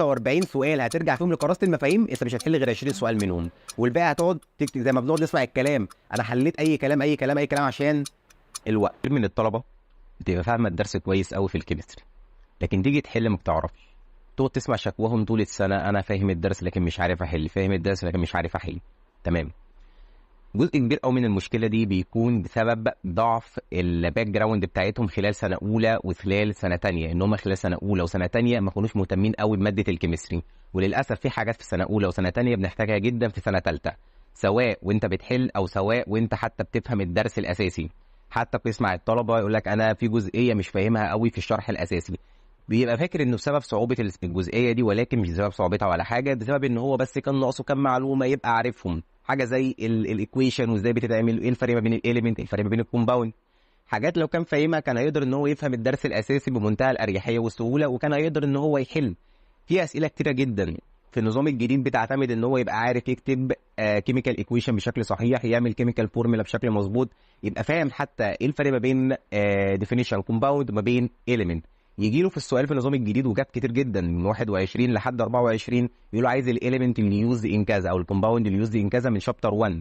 45 سؤال هترجع فيهم لكراسه المفاهيم، انت مش هتحل غير 20 سؤال منهم، والباقي هتقعد تكتب زي ما بنقعد نسمع الكلام. انا حليت اي كلام اي كلام اي كلام عشان الوقت. كتير من الطلبة بتبقى فاهمه الدرس كويس قوي في ال chemistry، لكن تيجي تحل ما بتعرفش. تقعد تسمع شكواهم طول السنه، انا فاهم الدرس لكن مش عارف احل، فاهم الدرس لكن مش عارف احل. تمام. جزء كبير قوي من المشكلة دي بيكون بسبب ضعف ال background بتاعتهم خلال سنة اولى وخلال سنة تانية، ان هم خلال سنة اولى وسنة تانية ما كانوش مهتمين قوي بمادة ال chemistry. وللاسف في حاجات في سنة اولى وسنة تانية بنحتاجها جدا في سنة تالتة، سواء وانت بتحل او سواء وانت حتى بتفهم الدرس الاساسي. حتى بتسمع الطلبة يقول لك انا في جزئية مش فاهمها قوي في الشرح الاساسي، بيبقى فاكر انه بسبب صعوبة الجزئية دي، ولكن مش بسبب صعوبتها ولا حاجة، بسبب ان هو بس كان ناقصه كام معلومة يبقى عارفهم. حاجة زي ال equation وازاي بتتعمل، ايه الفرق ما بين ال element، الفرق ما بين ال compound. حاجات لو كان فاهمها كان هيقدر ان هو يفهم الدرس الاساسي بمنتهى الاريحيه والسهوله، وكان هيقدر ان هو يحل. في اسئلة كتيرة جدا في النظام الجديد بتعتمد ان هو يبقى عارف يكتب chemical equation بشكل صحيح، يعمل chemical formula بشكل مظبوط، يبقى فاهم حتى ايه الفرق ما بين definition compound وما بين element. يجي له في السؤال في النظام الجديد، وجاب كتير جدا من 21 لحد 24، يقول عايز ال element اللي used in كذا او ال compound اللي used in كذا من chapter 1.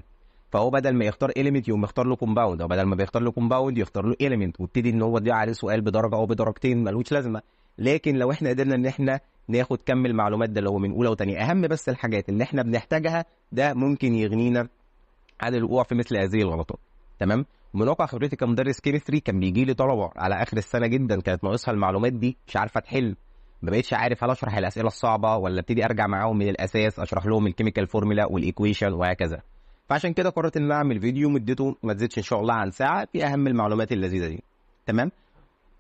فهو بدل ما يختار element يقوم يختار له compound، او بدل ما بيختار له compound يختار له element، وابتدي ان هو يضيع عليه سؤال بدرجة او بدرجتين ملوش لازمه. لكن لو احنا قدرنا ان احنا ناخد كم المعلومات ده اللي هو من اولى وثانيه، اهم بس الحاجات اللي احنا بنحتاجها، ده ممكن يغنينا عن الوقوع في مثل هذه الغلطات. تمام. ومن واقع خبرتي كمدرس chemistry، كان بيجي لي طلبه على اخر السنة جدا كانت ناقصها المعلومات دي، مش عارفه تحل، ما بقتش عارف هل اشرح الاسئلة الصعبة ولا ابتدي ارجع معاهم من الاساس اشرح لهم ال chemical formula وال equation وهكذا. فعشان كده قررت ان انا اعمل فيديو مدته ما تزيدش ان شاء الله عن ساعة في اهم المعلومات اللذيذة دي. تمام.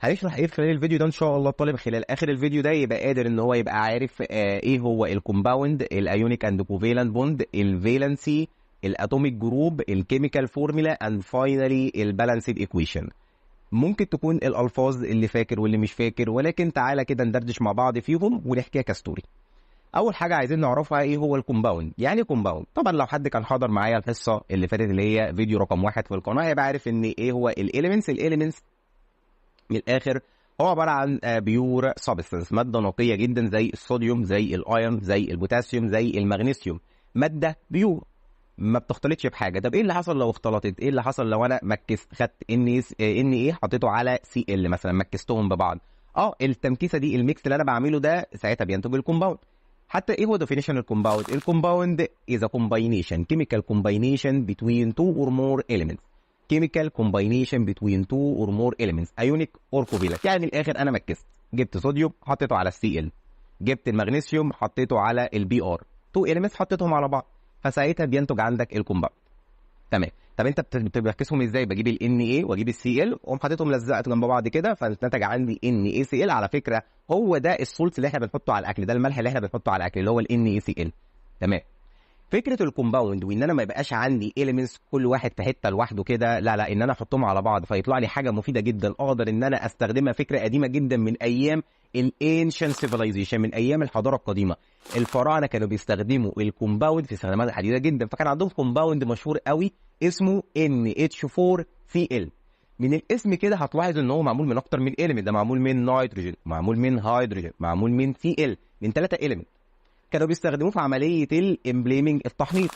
هنشرح ايه في خلال الفيديو ده ان شاء الله؟ الطالب خلال اخر الفيديو ده يبقى قادر ان هو يبقى عارف ايه هو ال compound، ال ionic and covalent bond، ال valency، ال atomic group، ال chemical formula، and finally ال balanced equation. ممكن تكون الالفاظ اللي فاكر واللي مش فاكر، ولكن تعالى كده ندردش مع بعض فيهم ونحكيها ك story. اول حاجة عايزين نعرفها ايه هو ال compound. يعني compound، طبعا لو حد كان حاضر معايا الحصة اللي فاتت اللي هي فيديو رقم 1 في القناة هيبقى عارف ان ايه هو ال elements. ال elements من الاخر هو عبارة عن pure substance، مادة نقية جدا زي الصوديوم، زي ال iron، زي البوتاسيوم، زي المغنيسيوم، مادة pure ما بتختلطش بحاجة. طب ايه اللي حصل لو اختلطت؟ ايه اللي حصل لو انا مكست، خدت Na حطيته على Cl مثلا، مكستهم ببعض؟ التمكيسه دي، ال mix اللي انا بعمله ده ساعتها بينتج ال compound. حتى ايه هو definition ال compound؟ ال compound is a combination، chemical combination between two or more elements، chemical combination between two or more elements، ionic or covalent. يعني من الاخر انا مكست، جبت صوديوم حطيته على ال Cl، جبت المغنيسيوم حطيته على ال Br، two elements حطيتهم على بعض، فساعتها بينتج عندك ال compound. تمام. طب انت بتمكسهم ازاي؟ بجيب ال Na واجيب ال Cl واقوم حاططهم لزقت جنب بعض كده، فنتج عندي NaCl. على فكرة هو ده ال salt اللي احنا بنحطه على الاكل، ده الملح اللي احنا بنحطه على الاكل اللي هو ال NaCl. تمام. فكرة ال compound وان انا ما يبقاش عندي elements كل واحد في حتة لوحده كده، لا لا، ان انا احطهم على بعض فيطلع لي حاجة مفيدة جدا اقدر ان انا استخدمها. فكرة قديمة جدا من ايام ال ancient civilization، من ايام الحضارة القديمه. الفراعنة كانوا بيستخدموا ال compound في استخدامات عديدة جدا، فكان عندهم compound مشهور قوي اسمه NH4Cl. من الاسم كده هتلاحظ ان هو معمول من اكتر من element، ده معمول من نيتروجين، معمول من هيدروجين، معمول من Cl، من 3 element. كانوا بيستخدموه في عملية ال embalming، التحنيط،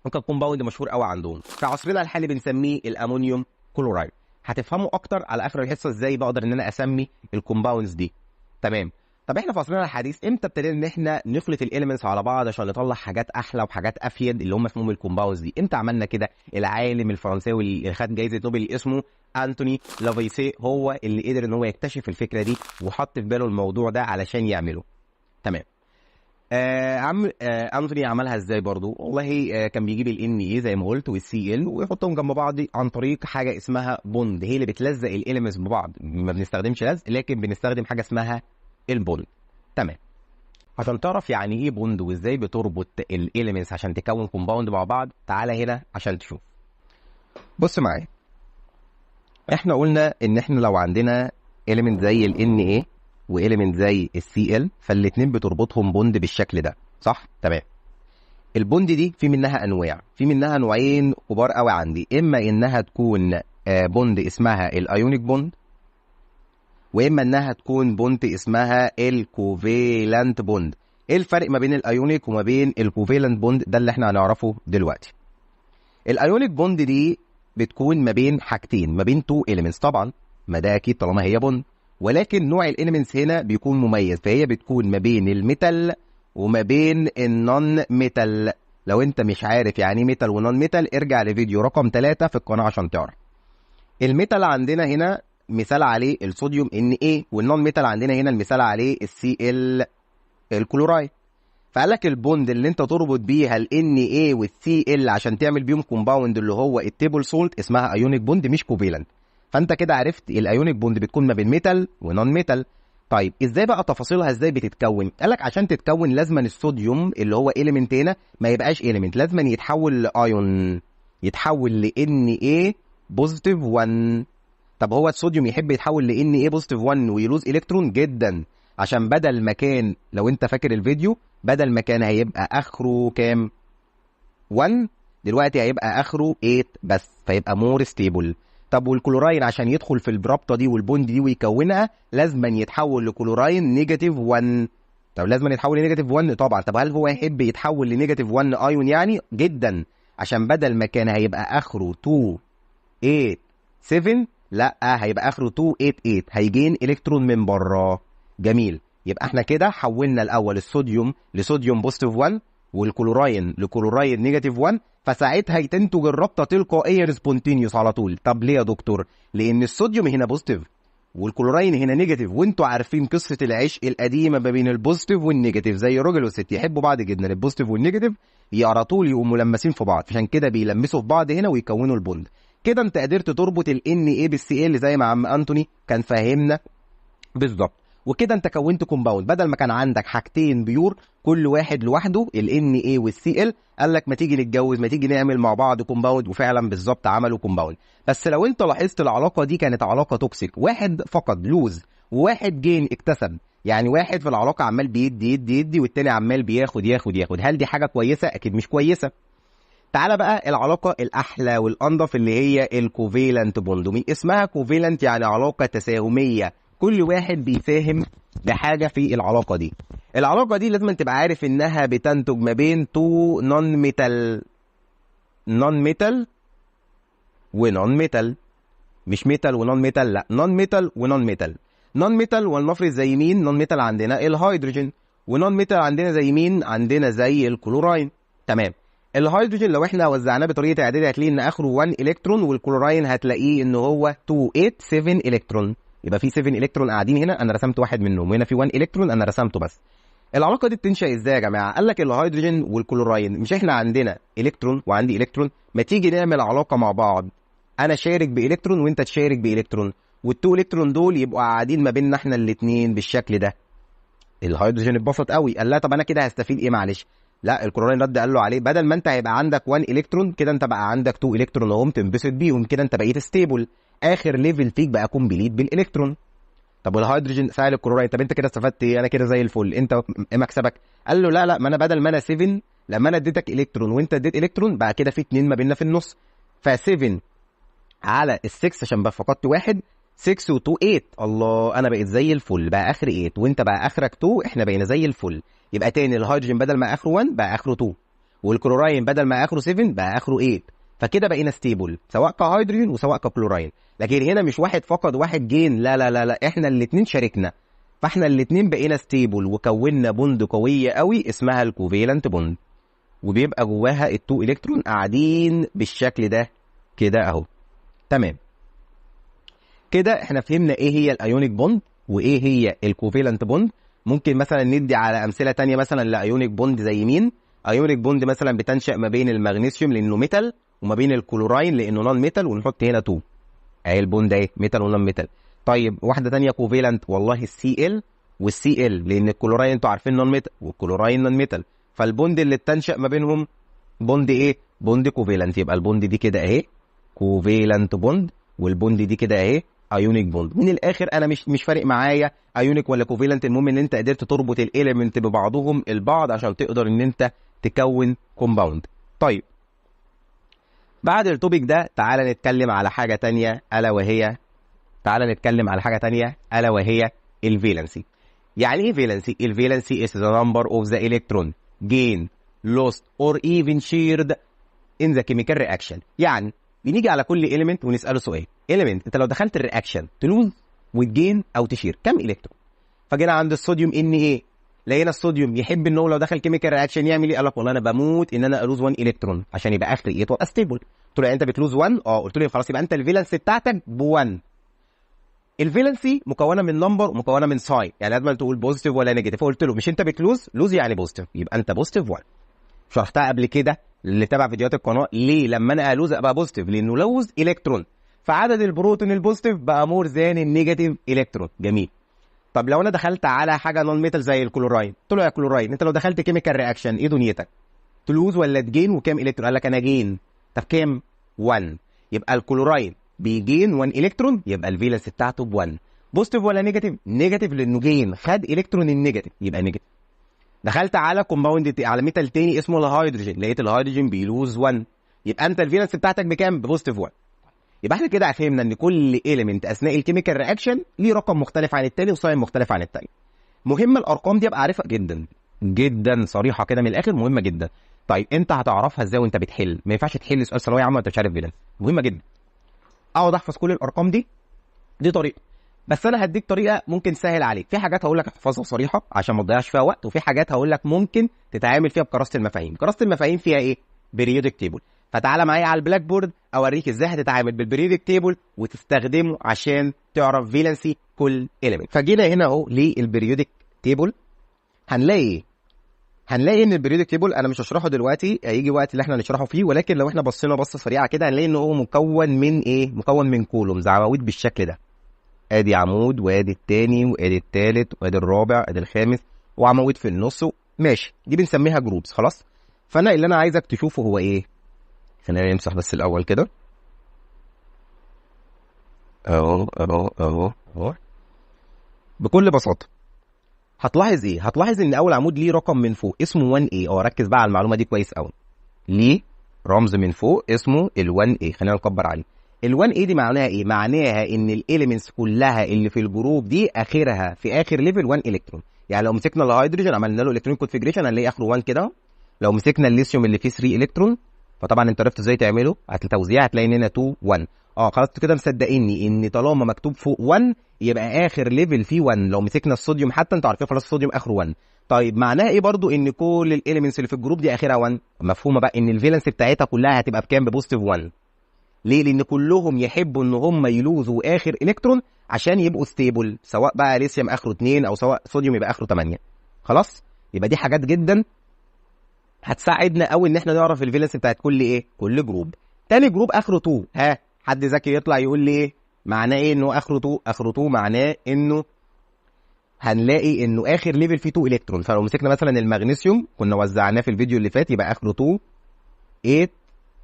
وكان compound مشهور قوي عندهم. في عصرنا الحالي بنسميه ال ammonium chloride. هتفهموا اكتر على اخر الحصة ازاي بقدر ان انا اسمي ال compounds دي. تمام. طب احنا في عصرنا الحديث امتى ابتدينا ان احنا نخلط ال elements على بعض عشان نطلع حاجات احلى وحاجات افيد اللي هم اسمهم ال compounds دي؟ امتى عملنا كده؟ العالم الفرنساوي اللي خد جائزة نوبل اللي اسمه انتوني لافوازيه هو اللي قدر ان هو يكتشف الفكرة دي وحط في باله الموضوع ده علشان يعمله. تمام. عم انتوني عملها ازاي برضو؟ والله كان بيجيب ال Na زي ما قلت وال Cl ويحطهم جنب بعض عن طريق حاجة اسمها bond، هي اللي بتلزق ال elements ببعض. ما بنستخدمش لزق لكن بنستخدم حاجة اسمها ال bond. تمام. عشان تعرف يعني ايه bond وازاي بتربط ال elements عشان تكون compound مع بعض، تعالى هنا عشان تشوف. بص معايا، احنا قلنا ان احنا لو عندنا element زي ال Na و element زي ال Cl، فالاثنين بتربطهم bond بالشكل ده، صح؟ تمام. ال bond دي في منها انواع، في منها نوعين كبار قوي عندي، اما انها تكون bond اسمها ال ionic bond، واما انها تكون bond اسمها ال covalent bond. ايه الفرق ما بين ال ionic وما بين ال covalent bond؟ ده اللي احنا هنعرفه دلوقتي. ال ionic bond دي بتكون ما بين حاجتين، ما بين two elements طبعا، ما ده اكيد طالما هي bond، ولكن نوع ال elements هنا بيكون مميز، فهي بتكون ما بين ال metal وما بين ال non metal. لو انت مش عارف يعني ايه metal و non metal ارجع لفيديو رقم 3 في القناة عشان تعرف. ال metal عندنا هنا مثال عليه الصوديوم Na، وال non metal عندنا هنا المثال عليه ال Cl ال chloride. فقال لك ال bond اللي انت تربط بيها ال Na وال Cl عشان تعمل بيهم compound اللي هو ال table salt اسمها ionic bond مش covalent. فانت كده عرفت ال ionic bond بتكون ما بين metal و non metal. طيب ازاي بقى تفاصيلها، ازاي بتتكون؟ قال لك عشان تتكون لازما الصوديوم اللي هو element هنا ما يبقاش element، لازما يتحول لايون، يتحول ل Na positive 1. طب هو الصوديوم يحب يتحول ل Na positive 1 وي lose الكترون؟ جدا، عشان بدل ما كان، لو انت فاكر الفيديو، بدل ما كان هيبقى اخره كام؟ 1، دلوقتي هيبقى اخره 8 بس، فيبقى more stable. طب والكلوراين عشان يدخل في الرابطة دي وال bond دي ويكونها لازما يتحول ل chlorine negative 1. طب لازما يتحول ل negative 1 طبعا. طب هل هو يحب يتحول ل negative 1 ايون يعني؟ جدا، عشان بدل ما كان هيبقى اخره 2 8 7، لا هيبقى اخره 2 8 8، هي gain الكترون من بره. جميل، يبقى احنا كده حولنا الاول الصوديوم لصوديوم positive 1 وال chlorine ل chlorine negative 1، فساعتها تنتج الرابطة تلقائيا spontaneous على طول. طب ليه يا دكتور؟ لان الصوديوم هنا positive وال chlorine هنا negative، وانتوا عارفين قصة العشق القديمة ما بين ال positive وال negative، زي الراجل والست يحبوا بعض جدا، ال positive وال negative على طول يقوموا ملمسين في بعض، عشان كده بيلمسوا في بعض هنا ويكونوا ال bond. كده انت قدرت تربط ال Na بال Cl زي ما عم انتوني كان فاهمنا بالظبط، وكده انت كونت compound. بدل ما كان عندك حاجتين pure كل واحد لوحده ال Na وال Cl، قال لك ما تيجي نتجوز، ما تيجي نعمل مع بعض compound، وفعلا بالظبط عملوا compound. بس لو انت لاحظت العلاقة دي كانت علاقة toxic، واحد فقد lose وواحد gain اكتسب، يعني واحد في العلاقة عمال بيدي يدي يدي والتاني عمال بياخد ياخد ياخد. هل دي حاجة كويسة؟ اكيد مش كويسة. تعالى بقى العلاقة الاحلى والانضف اللي هي ال covalent bond. ومن اسمها covalent يعني علاقة تساهميه، كل واحد بيساهم بحاجة في العلاقة دي. العلاقة دي لازم تبقى عارف انها بتنتج ما بين two non metal، non metal و non metal، مش metal و non metal، لا non metal و non metal. non metal ولنفرض زي مين؟ non metal عندنا الهيدروجين، و non metal عندنا زي مين؟ عندنا زي الكلوراين. تمام. الهيدروجين لو احنا وزعناه بطريقة اعدادي هتلاقي ان اخره 1 الكترون، والكلوراين هتلاقيه ان هو 2 8 7 الكترون، يبقى في 7 الكترون قاعدين هنا، انا رسمت واحد منهم، وهنا في 1 الكترون انا رسمته بس. العلاقة دي بتنشا ازاي يا جماعة؟ قال لك الهيدروجين والكلوراين مش احنا عندنا الكترون وعندي الكترون، ما تيجي نعمل علاقة مع بعض، انا شارك بالكترون وانت تشارك بالكترون، وال two الكترون دول يبقوا قاعدين ما بيننا احنا الاثنين بالشكل ده. الهيدروجين اتبسط قوي، قال لا طب انا كده هستفيد ايه معلش؟ لا الكلوراين رد قال له عليه بدل ما انت هيبقى عندك 1 الكترون كده انت بقى عندك 2 الكترون اهم تنبسط بيهم، كده انت بقيت stable، اخر level فيك بقى complete بالالكترون. طب والهيدروجين سأل الكلوراين طب انت كده استفدت ايه؟ انا كده زي الفل، انت ايه مكسبك؟ قال له لا لا ما انا بدل ما انا 7 لما انا اديتك الكترون وانت اديت الكترون بقى كده في 2 ما بيننا في النص، ف 7 على ال 6 عشان بقى فقدت واحد، 6 و 2 8، الله انا بقيت زي الفل، بقى اخر 8 وانت بقى اخرك 2، احنا بقينا زي الفل. يبقى تاني الهيدروجين بدل ما اخره 1 بقى اخره 2، والكلوراين بدل ما اخره 7 بقى اخره 8، فكده بقينا stable سواء كهيدروجين وسواء ككلوراين. لكن هنا مش واحد فقد واحد gain، لا لا لا لا احنا الاثنين شاركنا، فاحنا الاثنين بقينا stable وكونا bond قوية قوي اسمها ال covalent bond، وبيبقى جواها ال two الكترون قاعدين بالشكل ده كده اهو. تمام كده احنا فهمنا ايه هي ال ionic bond وايه هي ال covalent bond. ممكن مثلا ندي على امثلة تانية مثلا ل ionic bond زي مين؟ ionic bond مثلا بتنشا ما بين المغنيسيوم لانه metal وما بين الكلوراين لانه non metal، ونحط هنا 2 اهي ال bond اهي metal و non metal. طيب واحدة تانية covalent، والله ال Cl وال Cl لان الكلوراين انتوا عارفين non metal وال chlorine non metal، فال bond اللي بتنشا ما بينهم bond ايه؟ bond covalent. يبقى ال bond دي كده اهي covalent bond، وال bond دي كده اهي ionic bond. من الاخر انا مش فارق معايا ionic ولا covalent، المهم ان انت قدرت تربط ال element ببعضهم البعض عشان تقدر ان انت تكون compound. طيب بعد ال topic ده تعالى نتكلم على حاجة تانية الا وهي تعال نتكلم على حاجة تانية، الا وهي ال valency. يعني ايه valency؟ ال valency is the number of the electron gain, lost or even shared in the chemical reaction. يعني بنيجي على كل element ونساله سؤال، element انت لو دخلت ال reaction ت lose وت gain او ت share كم الكترون؟ فجينا عند الصوديوم Na، لقينا الصوديوم يحب ان هو لو دخل chemical reaction يعمل ايه؟ قال لك والله انا بموت ان انا ا lose 1 الكترون عشان يبقى اخري 8 وابقى stable. قلت له يعني انت بت lose 1؟ اه. قلت له خلاص يبقى انت ال valence بتاعتك ب 1. ال valency مكونة من number ومكونه من sign، يعني لازم تقول positive ولا negative. فقلت له مش انت بت lose؟ lose يعني positive، يبقى انت positive 1. شرحتها قبل كده اللي تابع فيديوهات القناة، ليه لما انا ا lose ابقى positive؟ لانه lose الكترون، فعدد البروتون ال positive بقى more than ال negative electron. جميل. طب لو انا دخلت على حاجة non metal زي الكلوراين، قلت له يا كلوراين انت لو دخلت chemical reaction ايه دنيتك؟ ت lose ولا ت gain وكام الكترون؟ قال لك انا gain. طب كام؟ 1. يبقى ال chlorine بي gain 1 الكترون، يبقى ال valence بتاعته ب 1. positive ولا negative؟ negative، لانه gain خد الكترون ال negative يبقى negative. دخلت على compound على metal تاني اسمه الهيدروجين، لقيت الهيدروجين بي lose 1، يبقى انت ال valence بتاعتك بكام؟ ب positive 1. يبقى احنا كده فهمنا ان كل element اثناء ال chemical reaction ليه رقم مختلف عن التاني و sign مختلف عن التاني. مهم الارقام دي ابقى عارفها جدا جدا، صريحه كده من الاخر مهمة جدا. طيب انت هتعرفها ازاي وانت بتحل؟ ما ينفعش تحل سؤال ثانوية عامة وانت مش عارف valence، مهمة جدا. اقعد احفظ كل الارقام دي، دي طريقه، بس انا هديك طريقه ممكن تسهل عليك. في حاجات هقول لك احفظها صريحه عشان ما تضيعش فيها وقت، وفي حاجات هقول لك ممكن تتعامل فيها بكراسه المفاهيم. كراسة المفاهيم فيها ايه؟ periodic table. فتعالى معايا على ال Blackboard اوريك ازاي هتتعامل بال periodic table وتستخدمه عشان تعرف valency كل element. فجينا هنا اهو لل periodic table، هنلاقي ايه؟ هنلاقي ان ال periodic table انا مش هشرحه دلوقتي، هيجي وقت اللي احنا نشرحه فيه، ولكن لو احنا بصينا بصة سريعة كده هنلاقي ان هو مكون من ايه؟ مكون من columns، عواميد بالشكل ده. ادي عمود وادي التاني وادي التالت وادي الرابع ادي الخامس، وعواميد في النص. ماشي، دي بنسميها groups. خلاص، فانا اللي انا عايزك تشوفه هو ايه؟ خلينا نمسح بس الاول كده اهو اهو اهو اهو. بكل بساطة هتلاحظ ايه؟ هتلاحظ ان اول عمود ليه رقم من فوق اسمه 1A. اه ركز بقى على المعلومة دي كويس قوي. ليه رمز من فوق اسمه ال 1A، خلينا نكبر عليه. ال 1A دي معناها ايه؟ معناها ان ال elements كلها اللي في ال group دي اخرها في اخر level 1 الكترون. يعني لو مسكنا الهيدروجين عملنا له electron configuration هنلاقي اخره 1 كده. لو مسكنا الليثيوم اللي فيه 3 الكترون، فطبعا انت عرفت ازاي تعمله، التوزيع هتلاقي ان هنا 2 1. خلاص كده مصدقيني ان طالما مكتوب فوق 1 يبقى اخر level فيه 1. لو مسكنا الصوديوم حتى انتوا عارفين خلاص الصوديوم اخره 1. طيب معناها ايه برضو ان كل ال elements اللي في ال group دي اخرها 1؟ مفهومه بقى ان ال valence بتاعتها كلها هتبقى بكام؟ ب positive 1. ليه؟ لان كلهم يحبوا ان هم ي lose وا اخر الكترون عشان يبقوا stable، سواء بقى ليثيوم اخره 2 او سواء صوديوم يبقى اخره 8. خلاص، يبقى دي حاجات جدا هتساعدنا قوي ان احنا نعرف ال valence بتاعت كل ايه؟ كل group. تاني group اخره 2. ها، حد ذكي يطلع يقول لي ايه معناه ايه انه اخره 2؟ اخره 2 معناه انه هنلاقي انه اخر level فيه 2 الكترون. فلو مسكنا مثلا المغنيسيوم كنا وزعناه في الفيديو اللي فات يبقى اخره 2 8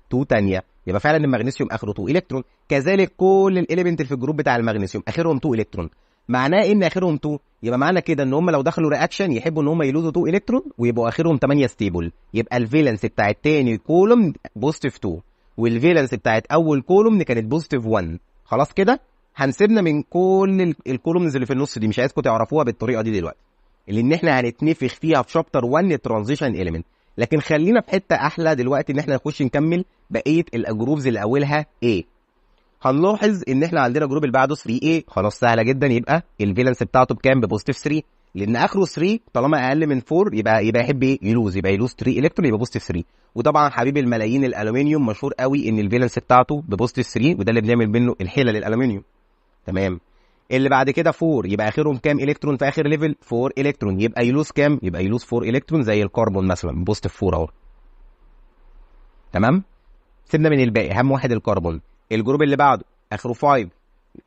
2 تانية، يبقى فعلا المغنيسيوم اخره 2 الكترون. كذلك كل ال element اللي في ال group بتاع المغنيسيوم اخرهم 2 الكترون. معناه ان اخرهم 2، يبقى معنى كده ان هم لو دخلوا reaction يحبوا ان هم ي lose وا 2 الكترون ويبقوا اخرهم 8 stable. يبقى ال valence بتاع التاني column positive 2، وال valence بتاعت اول column كانت positive 1. خلاص كده هنسيبنا من كل ال columns اللي في النص دي، مش عايزكم تعرفوها بالطريقة دي دلوقتي، لان احنا هنتنفخ فيها في chapter 1 transition element. لكن خلينا في حتة احلى دلوقتي ان احنا نخش نكمل بقية ال groups اللي اولها A. هنلاحظ ان احنا عندنا group اللي بعده 3A، خلاص سهلة جدا، يبقى ال valence بتاعته بكام؟ ب positive 3، لان اخره 3 طالما اقل من 4 يبقى يحب ايه؟ ي lose، يبقى ي lose 3 الكترون يبقى positive 3. وطبعا حبيب الملايين الالومنيوم مشهور قوي ان ال valence بتاعته ب positive 3، وده اللي بنعمل منه الحلل الالومنيوم. تمام. اللي بعد كده 4، يبقى اخرهم كام الكترون في اخر level؟ 4 الكترون، يبقى ي lose كام؟ يبقى ي lose 4 الكترون زي الكربون مثلا positive 4 اهو. تمام. سيبنا من الباقي، اهم واحد الكربون. ال group اللي بعده اخره 5،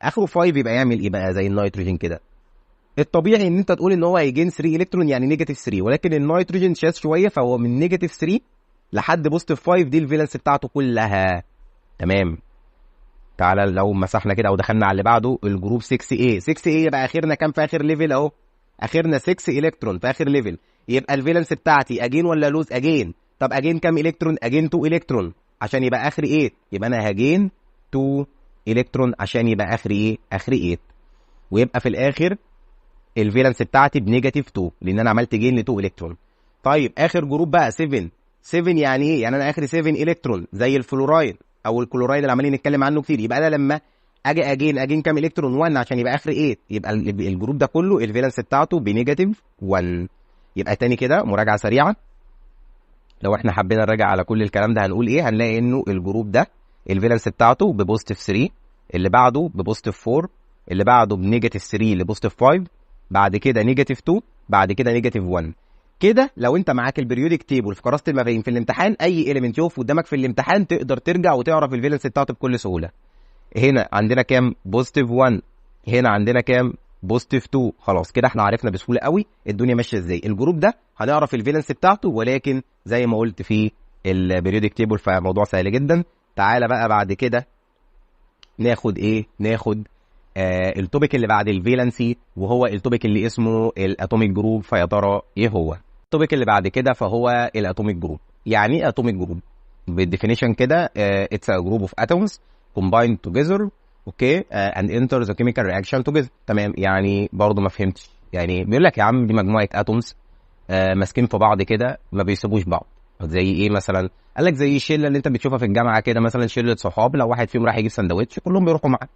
اخره 5 يبقى يعمل ايه بقى؟ زي النيتروجين كده. الطبيعي ان انت تقول ان هو هي gain 3 الكترون يعني negative 3، ولكن النيتروجين شاذ شوية، فهو من negative 3 لحد positive 5 دي ال valence بتاعته كلها. تمام. تعالى لو مسحنا كده او دخلنا على اللي بعده ال group 6A. 6A يبقى اخرنا كام في اخر level؟ اهو اخرنا 6 الكترون في اخر level، يبقى ال valence بتاعتي ا gain ولا lose؟ ا gain. طب ا gain كام الكترون؟ ا gain 2 الكترون عشان يبقى اخر 8، يبقى انا ه gain 2 الكترون عشان يبقى اخري ايه؟ اخري 8. ويبقى في الاخر ال valence بتاعتي ب negative 2 لان انا عملت gain ل 2 الكترون. طيب اخر group بقى 7. 7 يعني ايه؟ يعني انا اخري 7 الكترون زي الفلورايد او الكلورايد اللي عمالين نتكلم عنه كتير. يبقى انا لما اجي ا gain كام الكترون؟ 1 عشان يبقى اخر 8. يبقى ال group ده كله ال valence بتاعته ب negative 1. يبقى تاني كده مراجعه سريعة، لو احنا حبينا نراجع على كل الكلام ده هنقول ايه؟ هنلاقي انه ال group ده ال valence بتاعته ب positive 3، اللي بعده ب positive 4، اللي بعده ب negative 3 ل positive 5، بعد كده negative 2، بعد كده negative 1. كده لو انت معاك ال periodic table في كراسة المفاهيم في الامتحان، اي element يقف قدامك في الامتحان تقدر ترجع وتعرف ال valence بتاعته بكل سهولة. هنا عندنا كام؟ positive 1. هنا عندنا كام؟ positive 2. خلاص كده احنا عرفنا بسهولة قوي الدنيا ماشية ازاي. ال group ده هنعرف ال valence بتاعته، ولكن زي ما قلت في ال periodic table فموضوع سهل جدا. تعالى بقى بعد كده ناخد ايه؟ ناخد ال topic اللي بعد ال valency، وهو ال topic اللي اسمه ال atomic group. فيا ترى ايه هو ال topic اللي بعد كده؟ فهو ال atomic group. يعني ايه atomic group؟ بال definition كده it's a group of atoms combined together okay and enter the chemical reaction together. تمام، يعني برضه ما فهمتش. يعني بيقول لك يا عم دي مجموعة atoms ماسكين في بعض كده ما بيسيبوش بعض. زي ايه مثلا؟ قال لك زي الشلة اللي انت بتشوفها في الجامعة كده، مثلا شله صحاب لو واحد فيهم راح يجيب سندوتش كلهم بيروحوا معاه،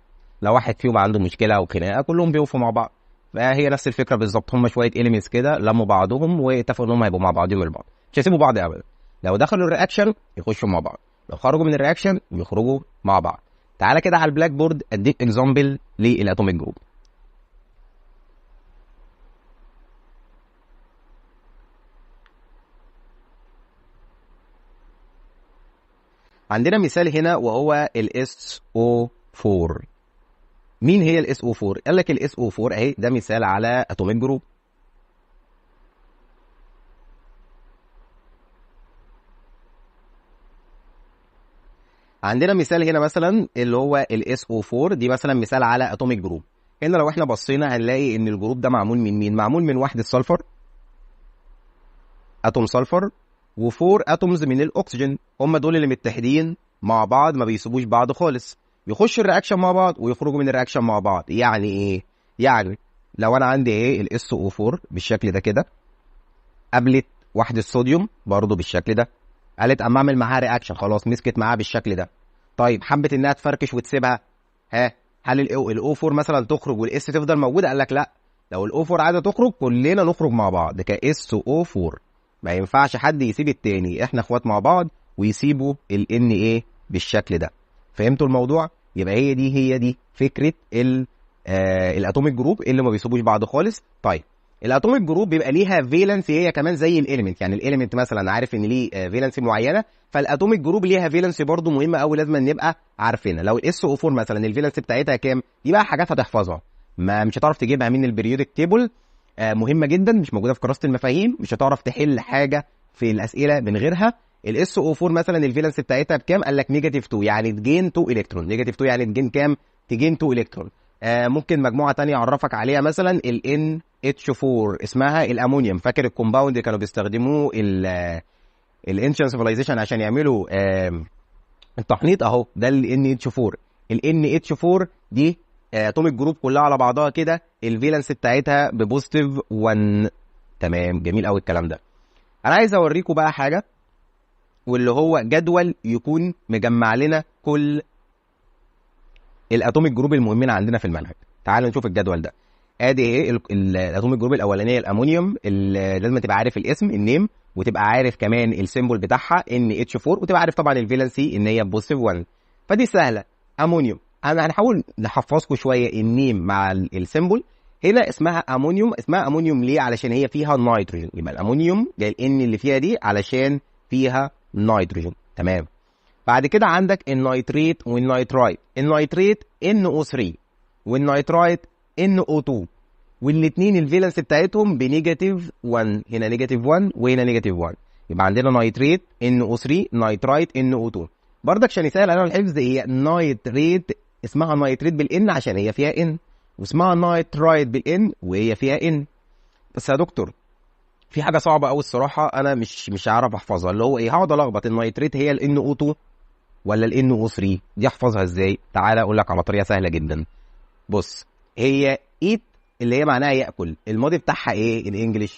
لو واحد فيهم عنده مشكلة او خناقه كلهم بيقفوا مع بعض. فهي نفس الفكرة بالظبط، هم شوية elements كده لموا بعضهم واتفقوا ان هم هيبقوا مع بعضهم البعض، مش هيسيبوا بعض ابدا. لو دخلوا ال reaction يخشوا مع بعض، لو خرجوا من ال reaction يخرجوا مع بعض. تعالى كده على ال blackboard اديك example لل atomic group. عندنا مثال هنا وهو ال SO4. مين هي ال SO4؟ قال لك ال SO4 اهي، ده مثال على atomic group. عندنا مثال هنا مثلا اللي هو ال SO4، دي مثلا مثال على atomic group. هنا لو احنا بصينا هنلاقي ان ال group ده معمول من مين؟ معمول من واحدة sulfur، atom sulfur، و four atoms من الاكسجين. هم دول اللي متحدين مع بعض ما بيسيبوش بعض خالص، يخشوا ال reaction مع بعض ويخرجوا من ال reaction مع بعض. يعني ايه؟ يعني لو انا عندي ايه ال SO4 بالشكل ده كده، قابلت واحدة الصوديوم برضو بالشكل ده، قالت اما اعمل معاها reaction، خلاص مسكت معاها بالشكل ده. طيب حبت انها تفركش وتسيبها، ها هل ال O 4 مثلا تخرج وال S تفضل موجودة؟ قال لك لا، لو ال O 4 عايزه تخرج كلنا نخرج مع بعض ك SO 4، ما ينفعش حد يسيب التاني، احنا اخوات مع بعض، ويسيبوا ال Na بالشكل ده. فهمتوا الموضوع؟ يبقى هي دي فكرة ال atomic group اللي ما بيسيبوش بعض خالص. طيب ال atomic group بيبقى ليها valence هي كمان زي ال element، يعني ال element مثلا عارف ان ليه valency معينة، فال atomic group ليها valency برده مهمة قوي لازم نبقى عارفينها. لو ال SO 4 مثلا ال valence بتاعتها كام؟ دي بقى حاجات هتحفظها، ما مش هتعرف تجيبها من ال periodic table، مهمة جدا مش موجودة في كراسة المفاهيم، مش هتعرف تحل حاجة في الاسئلة من غيرها. ال SO 4 مثلا ال valence بتاعتها بكام؟ قال لك negative 2، يعني ت gain 2 الكترون. negative 2 يعني ت gain كام؟ ت gain 2 الكترون. ممكن مجموعة ثانية اعرفك عليها مثلا ال NH4 اسمها الامونيوم، فاكر ال compound اللي كانوا بيستخدموه ال ancient civilization عشان يعملوا التحنيط؟ اهو ده ال NH4. ال NH4 دي atomic group كلها على بعضها كده ال valence بتاعتها ب positive 1. تمام، جميل قوي الكلام ده. انا عايز اوريكم بقى حاجة، واللي هو جدول يكون مجمع لنا كل ال atomic group المهمين عندنا في المنهج. تعالوا نشوف الجدول ده. ادي ايه ال atomic group الاولانية الامونيوم، اللي لازم تبقى عارف الاسم ال name، وتبقى عارف كمان ال symbol بتاعها NH4، وتبقى عارف طبعا ال valency ان هي positive 1. فدي سهلة. امونيوم انا هنحاول نحفظكم شوية ال name مع ال symbol. هنا اسمها امونيوم، اسمها امونيوم ليه؟ علشان هي فيها نيتروجين، يبقى الامونيوم جاي ال N اللي فيها دي علشان فيها نيتروجين. تمام. بعد كده عندك ال nitrate وال nitrite. ال nitrate NO3 وال nitrite NO2، والاثنين ال valence بتاعتهم ب negative 1، هنا negative 1 وهنا negative 1. يبقى عندنا nitrate NO3، nitrite NO2. برضك عشان يسهل علينا الحفظ، هي nitrate اسمها nitrate بال N عشان هي فيها N، واسمها nitrite بال N وهي فيها N. بس يا دكتور في حاجة صعبة قوي الصراحة، انا مش عارف احفظها، اللي هو ايه؟ هقعد الخبط. ال nitrate هي ال NO2 ولا ال NO3؟ دي احفظها ازاي؟ تعالى اقول لك على طريقه سهلة جدا. بص، هي eat اللي هي معناها ياكل، الماضي بتاعها ايه؟ ال English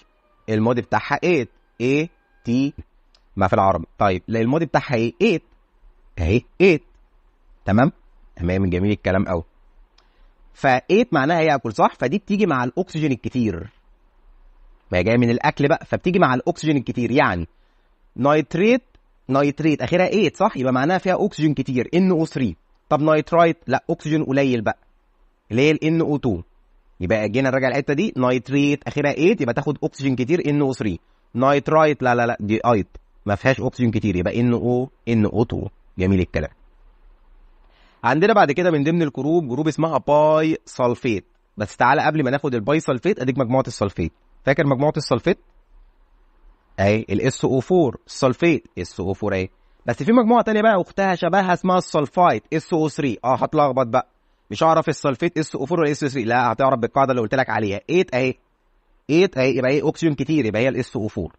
الماضي بتاعها ate، A T ما في العربي. طيب لا الماضي بتاعها ايه؟ ate اهي ate. تمام تمام، جميل الكلام قوي. ف ate معناها ياكل صح، فدي بتيجي مع الاكسجين الكتير، ما هي جاية من الاكل بقى، فبتيجي مع الاكسجين الكتير. يعني nitrate، nitrate اخرها ate صح، يبقى معناها فيها اكسجين كتير NO3. طب nitrite لا اكسجين قليل بقى اللي هي ال NO2. يبقى جينا نراجع الحتة دي، nitrate اخرها ate يبقى تاخد اكسجين كتير NO3. nitrite لا لا لا دي ite ما فيهاش اكسجين كتير يبقى NO2. جميل الكلام. عندنا بعد كده من ضمن ال group، group اسمها bisulfate. بس تعالى قبل ما ناخد ال bisulfate اديك مجموعة ال sulfate. فاكر مجموعة ال sulfate؟ اهي ال SO4 ال sulfate SO4 اهي. بس في مجموعة ثانية بقى اختها شبهها اسمها ال sulfite SO3. هتلخبط بقى، مش هعرف ال sulfate SO4 ولا SO3. لا هتعرف بالقاعدة اللي قلت لك عليها. ate اهي، ate اهي يبقى ايه اكسجين كتير يبقى هي ال SO4.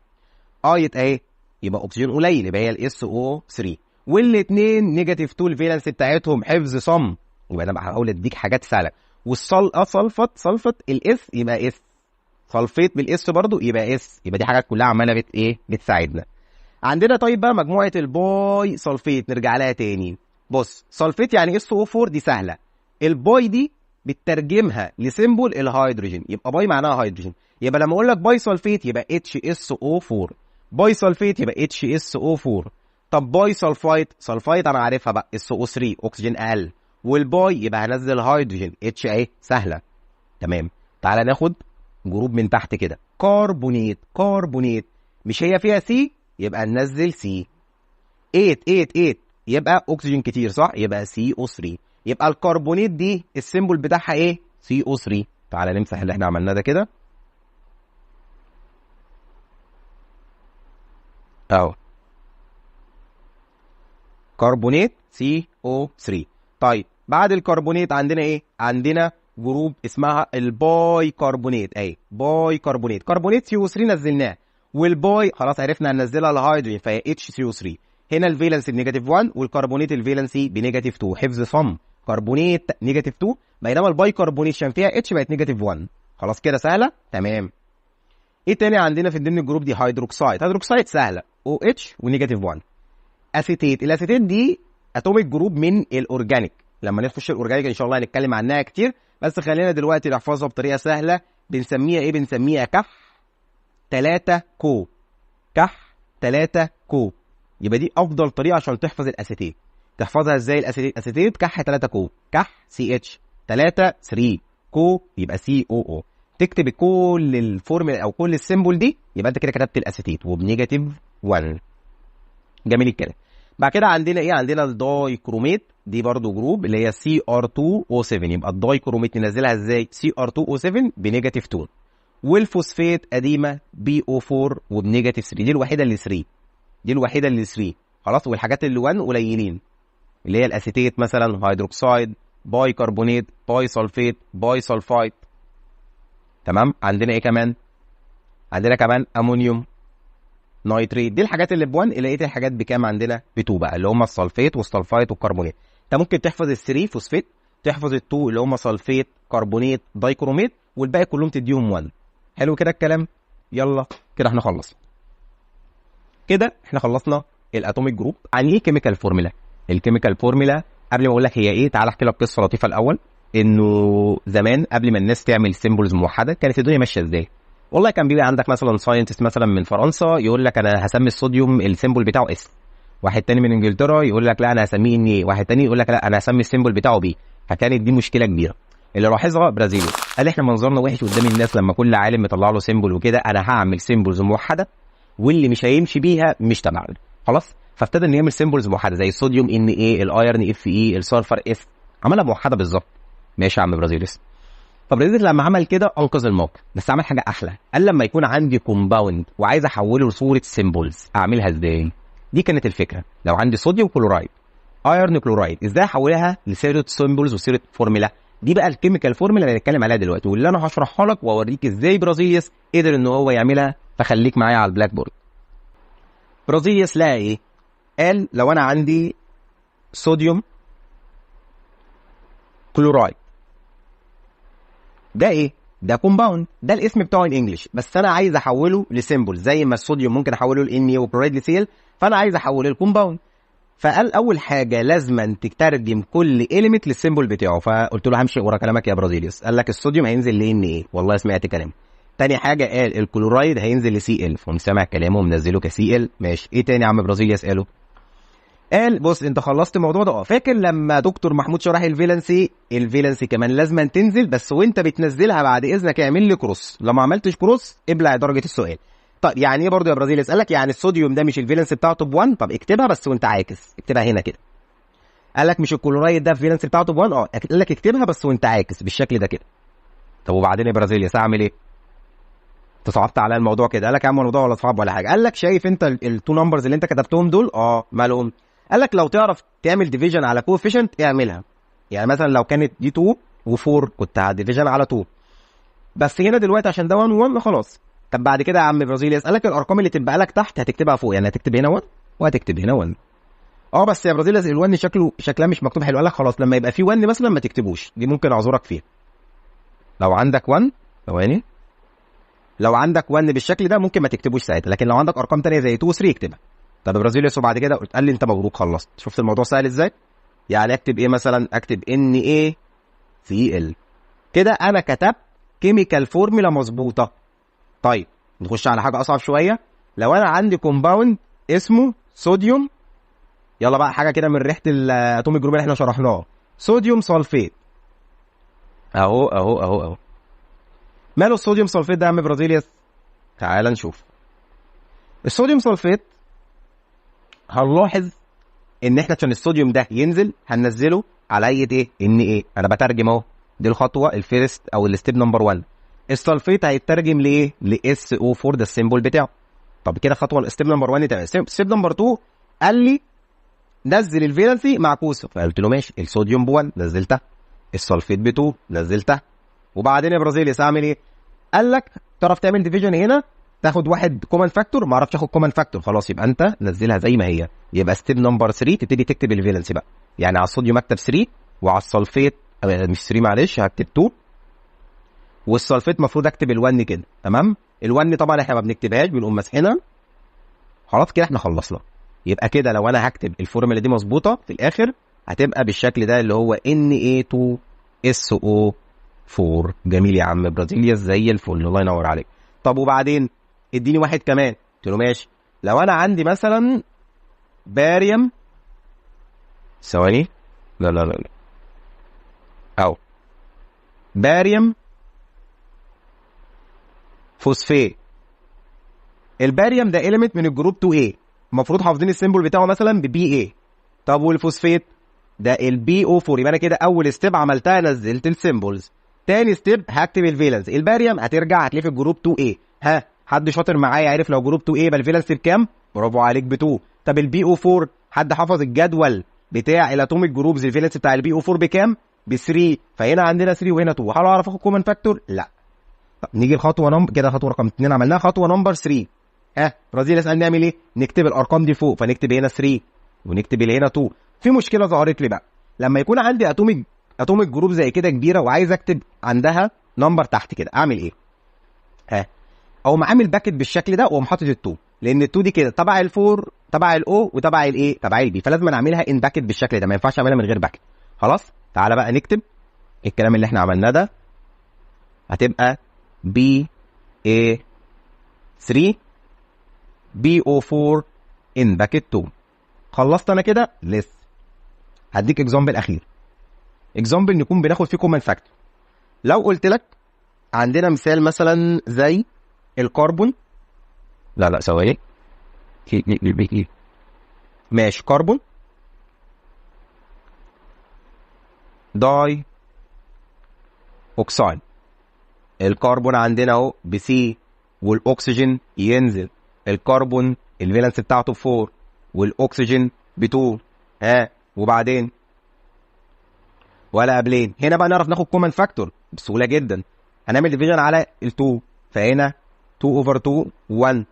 ite اهي يبقى اكسجين قليل يبقى هي ال SO3. والاثنين negative 2 ال valence بتاعتهم حفظ صم. يبقى انا بحاول اديك حاجات سهلة. والصل sulfate، sulfate ال S يبقى S، sulfate بال S برضو يبقى S. يبقى دي حاجات كلها عماله بت ايه بتساعدنا. عندنا طيب بقى مجموعة ال bisulfate نرجع لها تاني. بص sulfate يعني SO4 دي سهلة. ال bi دي بتترجمها ل symbol الهيدروجين، يبقى bi معناها هيدروجين. يبقى لما اقول لك bisulfate يبقى HSO4، bisulfate يبقى HSO4. طب bisulfite، sulfite انا عارفها بقى SO3 اكسجين اقل، وال bi يبقى هنزل هيدروجين H اهي سهلة. تمام. تعالى ناخد group من تحت كده، كربونات. كربونات مش هي فيها C يبقى ننزل C. ate ate ate يبقى اكسجين كتير صح، يبقى CO3. يبقى الكربونات دي ال symbol بتاعها ايه؟ CO3. تعالى نمسح اللي احنا عملناه ده كده اهو، كربونات CO3. طيب بعد الكربونات عندنا ايه؟ عندنا group اسمها الباي كربونات اهي، باي كربونات. كربونات CO3 نزلناه، وال bi خلاص عرفنا هننزلها الهيدروجين فهي HCO3. هنا ال valence ب negative 1 والكربونات ال valency ب negative 2، حفظ صم. كربونات negative 2 بينما الباي كربونيشن فيها H بقت negative 1. خلاص كده سهلة تمام. ايه تاني عندنا في ضمن ال group دي؟ hydroxide. hydroxide سهلة OH و negative 1. acetate، ال acetate دي atomic group من ال organic، لما نخش ال organic ان شاء الله هنتكلم عنها كتير، بس خلينا دلوقتي نحفظها بطريقة سهلة. بنسميها ايه؟ بنسميها كح 3 co، كح 3 co. يبقى دي افضل طريقه عشان تحفظ ال acetate. تحفظها ازاي ال acetate؟ acetate كح 3 co، كح CH 3 3 co يبقى COO. تكتب كل الفورمولا او كل ال symbol دي يبقى انت كده كتبت ال acetate وب negative 1. جميل الكلام. بعد كده عندنا ايه؟ عندنا ال dichromate، دي برضو group اللي هي Cr2O7. يبقى ال dichromate ننزلها ازاي؟ Cr2O7 ب negative 2. والفوسفات قديمة PO4 وب negative 3، دي الوحيدة اللي 3، دي الوحيدة اللي 3 خلاص. والحاجات اللي 1 قليلين اللي هي ال acetate مثلا، hydroxide، bicarbonate، bisulfate، bisulfite. تمام. عندنا ايه كمان؟ عندنا كمان ammonium nitrate. دي الحاجات اللي ب1. لقيت الحاجات بكام عندنا؟ ب2 بقى اللي هم ال sulfate وال sulfite والكربونات. انت ممكن تحفظ ال3 فوسفات، تحفظ ال2 اللي هم sulfate، كربونات، dichromate، والباقي كلهم تديهم 1. حلو كده الكلام. يلا كده احنا خلصنا. كده احنا خلصنا ال atomic group. عن ايه chemical formula؟ ال chemical formula قبل ما اقول لك هي ايه تعال احكي لك قصة لطيفة الاول. انه زمان قبل ما الناس تعمل symbols موحدة كانت الدنيا ماشية ازاي؟ والله كان بيبقى عندك مثلا scientist مثلا من فرنسا يقول لك انا هسمي الصوديوم ال symbol بتاعه S، واحد تاني من انجلترا يقول لك لا انا هسميه Na، واحد تاني يقول لك لا انا هسمي ال symbol بتاعه P. فكانت دي مشكلة كبيرة. اللي لاحظها برازيليوس قال احنا منظرنا وحش قدام الناس لما كل عالم مطلع له symbol وكده، انا هعمل symbols موحدة واللي مش هيمشي بيها مش تبعنا خلاص. فابتدى انه يعمل symbols موحدة زي الصوديوم Na، ال iron Fe، ال sulfur S، عملها موحدة بالظبط. ماشي يا عم برازيليوس. فبرازيليوس لما عمل كده انقذ الموقف، بس عمل حاجة احلى. قال لما يكون عندي compound وعايز احوله لصورة symbols اعملها ازاي؟ دي كانت الفكرة. لو عندي sodium chloride، iron chloride، ازاي احولها لصورة symbols وصوره فورمولا؟ دي بقى ال chemical formula اللي هنتكلم عليها دلوقتي واللي انا هشرحها لك واوريك ازاي برازيليوس قدر ان هو يعملها. فخليك معايا على ال blackboard. برازيليوس لقى ايه؟ قال لو انا عندي sodium chloride، ده ايه؟ ده compound، ده الاسم بتاعه ال English، بس انا عايز احوله ل symbol. زي ما الصوديوم ممكن احوله ل Na و chloride ل Cl، فانا عايز احوله ل compound. فقال اول حاجة لازما تترجم كل element لل symbol بتاعه. فقلت له همشي ورا كلامك يا برازيليوس. قال لك الصوديوم هينزل ل Na، والله سمعت كلامه. تاني حاجة قال الكلورايد هينزل ل Cl، فقمت سامع كلامه ومنزلة ك Cl. ماشي. ايه تاني يا عم برازيليوس قاله؟ قال بص انت خلصت الموضوع ده، فاكر لما دكتور محمود شرح ال valency؟ ال valency كمان لازما تنزل، بس وانت بتنزلها بعد اذنك اعمل لي cross، لو ما عملتش cross ابلع درجه السؤال. طب يعني ايه برضه يا برازيليوس؟ قال لك يعني الصوديوم ده مش ال valence بتاعته ب1، طب اكتبها بس وانت عاكس، اكتبها هنا كده. قال لك مش الكلورايد ده ال valence بتاعته ب1، قال لك اكتبها بس وانت عاكس بالشكل ده كده. طب وبعدين يا برازيليوس اعمل ايه؟ انت صعبت عليا الموضوع كده. قال لك يا عم الموضوع ولا صعب ولا حاجة. قال لك شايف انت ال two numbers اللي انت كتبتهم دول؟ مالهم؟ قال لك لو تعرف تعمل division على coefficient اعملها. يعني مثلا لو كانت دي 2 و4 كنت ه division على 2، بس هنا دلوقتي عشان ده 1 و1 خلاص. طب بعد كده يا عم برازيليوس قال لك الارقام اللي تبقى لك تحت هتكتبها فوق، يعني هتكتب هنا 1 وهتكتب هنا 1. بس يا برازيليوس ال1 شكلها مش مكتوب حلو. قال لك خلاص لما يبقى في 1 مثلا ما تكتبوش، دي ممكن اعذرك فيها. لو عندك 1 ثواني، لو عندك 1 بالشكل ده ممكن ما تكتبوش ساعتها، لكن لو عندك ارقام ثانية زي 2 و 3 اكتبها. طب برازيليوس وبعد كده قال لي انت مبروك خلصت. شفت الموضوع سهل ازاي؟ يعني اكتب ايه مثلا؟ اكتب NaCl كده، انا كتبت chemical formula مظبوطة. طيب نخش على حاجة اصعب شوية. لو انا عندي compound اسمه صوديوم، يلا بقى حاجة كده من ريحه ال atomic group اللي احنا شرحناه، sodium sulfate. اهو اهو اهو اهو. ماله ال sodium sulfate ده يا عم برازيليوس؟ تعال نشوف. ال sodium sulfate هنلاحظ ان احنا عشان الصوديوم ده ينزل هننزله على ايه؟ Na. انا بترجم اهو، دي الخطوة ال first او ال step number 1. ال sulfate هيترجم لايه؟ ل SO4، ده ال symbol بتاعه. طب كده خطوة ال step number 1 تمام. step number 2 قال لي نزل ال valency معكوسة، فقلت له ماشي، الصوديوم ب 1 نزلتها، ال sulfate ب 2 نزلتها. وبعدين يا برازيليوس اعمل ايه؟ قال لك تعرف تعمل division هنا، تاخد واحد common factor، ما اعرفش اخد common factor، خلاص يبقى انت نزلها زي ما هي. يبقى step number 3 تبتدي تكتب ال valency بقى، يعني على الصوديوم اكتب 3 وعلى ال sulfate مش 3 معلش هكتب 2، وال sulfate المفروض اكتب ال1 كده. تمام؟ ال1 طبعا احنا ما بنكتبهاش، بنقوم ماسحينها. خلاص كده احنا خلصنا. يبقى كده لو انا هكتب الفورمولا دي مظبوطة في الاخر هتبقى بالشكل ده اللي هو Na2SO4. جميل يا عم برازيليوس زي الفل، الله ينور عليك. طب وبعدين اديني واحد كمان. قلت له ماشي. لو انا عندي مثلا باريوم، ثواني، لا لا لا لا، اهو barium phosphate. الباريوم ده element من ال group 2A، المفروض حافظين ال symbol بتاعه مثلا ب Ba. طب والفوسفات ده ال PO4. يبقى انا كده اول step عملتها نزلت ال symbols. تاني step هكتب ال valence. الباريوم هترجع هتلاقيه في ال group 2A. ها حد شاطر معايا عرف لو group 2A يبقى ال valence بكام؟ برافو عليك، ب 2. طب ال PO4 حد حفظ الجدول بتاع ال atomic groups ال valence بتاع ال PO4 بكام؟ ب 3. فهنا عندنا 3 وهنا 2. هل اعرف اخد common factor؟ لا. طب نيجي لخطوه number كده، خطوة رقم 2 عملناها، خطوة number 3. ها برازيل اسال نعمل ايه؟ نكتب الارقام دي فوق، فنكتب هنا 3 ونكتب هنا 2. في مشكلة ظهرت لي بقى، لما يكون عندي atomic group زي كده كبيرة وعايز اكتب عندها number تحت كده، اعمل ايه؟ ها اقوم عامل bracket بالشكل ده واقوم حاطط ال2، لان ال2 دي كده تبع ال4 تبع ال O وتبع الايه؟ تبع ال B، فلازم اعملها in bracket بالشكل ده، ما ينفعش اعملها من غير bracket. خلاص تعالى بقى نكتب الكلام اللي احنا عملناه ده، هتبقى Ba 3 PO 4 in bracket 2. خلصت انا كده؟ لسه هديك example اخير، example نكون بناخد فيه common factor. لو قلت لك عندنا مثال مثلا زي الكربون، لا لا ثواني، ماشي، carbon dioxide. الكربون عندنا اهو ب C، والاكسجين ينزل، الكربون ال valence بتاعته ب 4 والاكسجين ب 2. ها وبعدين ولا قبلين هنا بقى نعرف ناخد common factor بسهولة جدا. هنعمل division على ال 2، فهنا 2 over 2 1،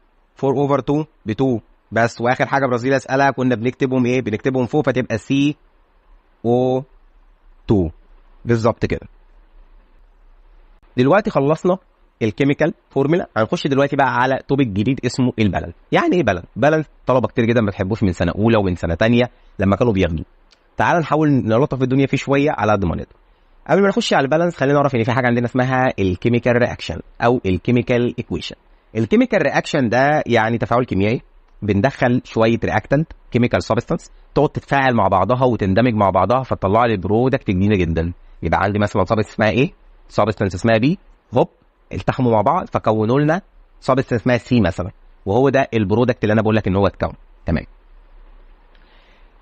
4 over 2 ب 2 بس. واخر حاجة برازيل اسالها كنا بنكتبهم ايه؟ بنكتبهم فوق، فتبقى C O2 بالظبط كده. دلوقتي خلصنا ال chemical formula، هنخش دلوقتي بقى على topic جديد اسمه ال balance. يعني ايه balance؟ balance طلبه كتير جدا ما بتحبوش من سنة اولى ومن سنة ثانية لما كانوا بياخدوه. تعال نحاول نلطف الدنيا فيه شوية على قد ما نقدر. قبل ما نخش على ال balance خلينا نعرف ان في حاجة عندنا اسمها ال chemical reaction او ال chemical equation. ال chemical reaction ده يعني تفاعل كيميائي، بندخل شوية reactant chemical substance تقعد تتفاعل مع بعضها وتندمج مع بعضها فتطلع لي product جديدة جدا. يبقى عندي مثلا substance اسمها A، substance اسمها B، هوب التحموا مع بعض فكونوا لنا substance اسمها C مثلا، وهو ده ال product اللي انا بقول لك ان هو اتكون. تمام.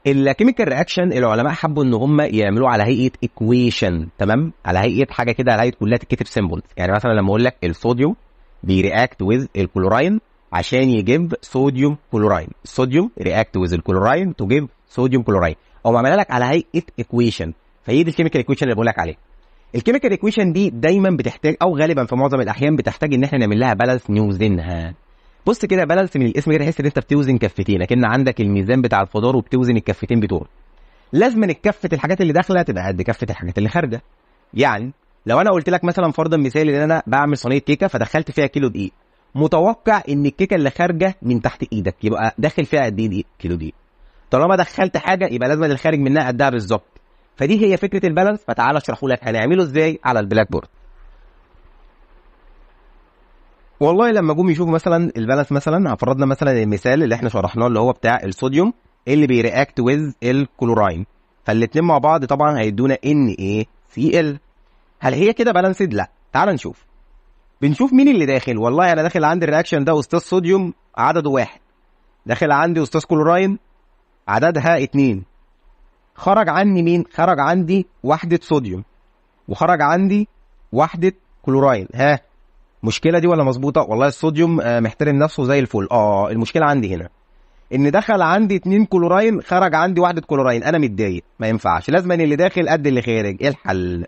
ال chemical reaction العلماء حبوا ان هم يعملوه على هيئة equation، تمام، على هيئة حاجة كده، على هيئة كلها تتكتب symbols. يعني مثلا لما اقول لك الصوديوم بي react with ال chlorine عشان يجيب sodium chlorine، الصوديوم react with ال chlorine to give sodium chlorine، او عملها لك على هيئة equation. فهي دي ال chemical equation اللي بقول لك عليها. ال chemical equation دي دايما بتحتاج، او غالبا في معظم الاحيان بتحتاج ان احنا نعمل لها balance، نوزنها. بص كده، balance من الاسم كده تحس ان انت بتوزن كفتين، لكن عندك الميزان بتاع الخضار وبتوزن الكفتين بتوعه. لازم الكفة الحاجات اللي داخله تبقى قد كفه الحاجات اللي خارجه. يعني لو انا قلت لك مثلا فرضا مثالي ان انا بعمل صينية كيكة فدخلت فيها كيلو دقيق، متوقع ان الكيكه اللي خارجه من تحت ايدك يبقى داخل فيها قد ايه دقيق؟ كيلو دقيق. طالما دخلت حاجة يبقى لازم الخارج منها قدها بالظبط. فدي هي فكرة ال balance. فتعالى اشرحه لك هنعمله ازاي على ال blackboard. والله لما جم يشوفوا مثلا ال balance، مثلا فرضنا مثلا المثال اللي احنا شرحناه اللي هو بتاع الصوديوم اللي بي react with ال chlorine، فالاثنين مع بعض طبعا هيدونا NaCl. هل هي كده balanced؟ لا. تعال نشوف، بنشوف مين اللي داخل. والله انا داخل عندي ال reaction ده استاذ صوديوم عدده 1، داخل عندي استاذ كلوراين عددها 2، خرج عني مين؟ خرج عندي وحدة صوديوم وخرج عندي وحدة كلوراين. ها، مشكلة دي ولا مظبوطة؟ والله الصوديوم محترم نفسه زي الفل. المشكلة عندي هنا ان دخل عندي 2 كلوراين خرج عندي وحدة كلوراين، انا متضايق، ما ينفعش، لازم اللي داخل قد اللي خارج. ايه الحل؟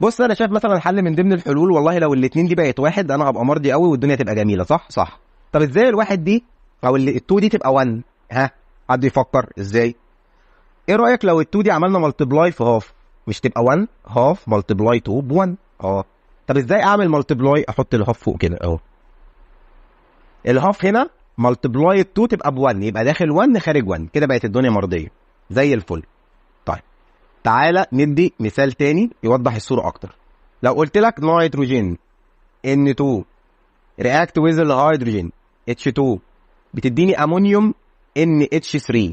بص انا شايف مثلا حل من ضمن الحلول، والله لو الاثنين دي بقت 1 انا هبقى مرضي قوي والدنيا تبقى جميلة. صح؟ صح. طب ازاي الواحد دي او ال 2 دي تبقى 1؟ ها، حد يفكر ازاي؟ ايه رايك لو ال 2 دي عملنا multiply في half، مش تبقى 1 half multiply 2 ب 1؟ طب ازاي اعمل multiply؟ احط ال half فوق كده اهو، ال half هنا multiply 2 تبقى ب 1، يبقى داخل 1 خارج 1، كده بقت الدنيا مرضية زي الفل. طيب تعالى ندي مثال تاني يوضح الصورة اكتر. لو قلت لك نيتروجين N2 react with الهيدروجين H2 بتديني امونيوم NH3،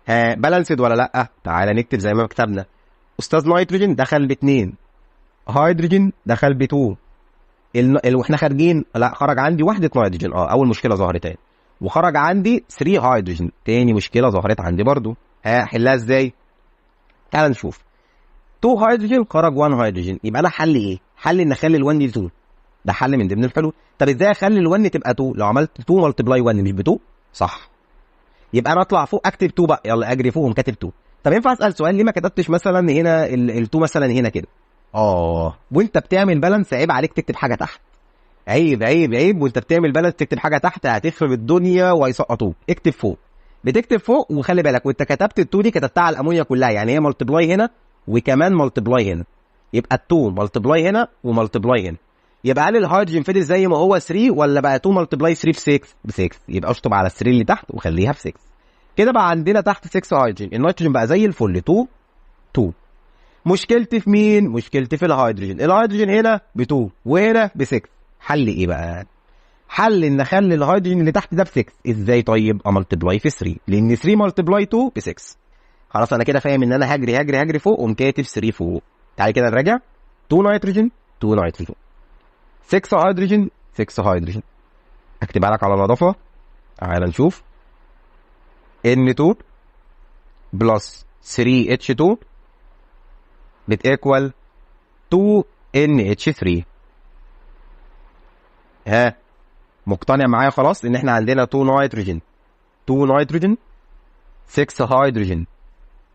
ها balanced ولا لا؟ تعالى نكتب زي ما كتبنا، استاذ نيتروجين دخل ب2، هيدروجين دخل ب2، واحنا خارجين لا خرج عندي وحده نيتروجين، اول مشكلة ظهرت اهي، وخرج عندي 3 هيدروجين، تاني مشكلة ظهرت عندي برضو. ها احلها ازاي؟ تعال نشوف. 2 هيدروجين خرج 1 هيدروجين، يبقى انا حل ايه؟ حل ان اخلي ال1 دي 2، ده حل من ضمن الحلول. طب ازاي اخلي ال1 تبقى 2؟ لو عملت 2 multiply 1 مش ب 2؟ صح. يبقى انا اطلع فوق اكتب 2 بقى، يلا اجري فوق وكاتب 2. طب ينفع اسال سؤال، ليه ما كتبتش مثلا هنا ال2 مثلا هنا كده؟ وانت بتعمل balance عيب عليك تكتب حاجة تحت، عيب عيب عيب، وانت بتعمل balance تكتب حاجة تحت هتخرب الدنيا وهيسقطوك. اكتب فوق، بتكتب فوق، وخلي بالك وانت كتبت ال2 دي كتبتها على الامونيا كلها، يعني هي multiply هنا وكمان multiply هنا، يبقى ال2 multiply هنا و multiply هنا. يبقى هل الهيدروجين فضل زي ما هو 3 ولا بقى 2 multiply 3 في 6؟ ب 6. يبقى اشطب على 3 اللي تحت وخليها في 6. كده بقى عندنا تحت 6 هيدروجين، النيتروجين بقى زي الفل 2 2. مشكلتي في مين؟ مشكلتي في الهيدروجين، الهيدروجين هنا ب 2 وهنا ب 6. حل ايه بقى؟ حل ان اخلي الهيدروجين اللي تحت ده ب 6. ازاي طيب؟ ا multiply في 3، لان 3 multiply 2 ب 6. خلاص انا كده فاهم ان انا هجري هجري هجري فوق وقوم كاتب 3 فوق. تعالي كده نراجع، 2 نيتروجين 2 نيتروجين، 6 هيدروجين 6 هيدروجين. اكتبها لك على نظافة، تعالى نشوف. N2 plus 3H2 بت equal 2NH3. ها مقتنع معايا خلاص ان احنا عندنا 2 نيتروجين 2 نيتروجين 6 هيدروجين،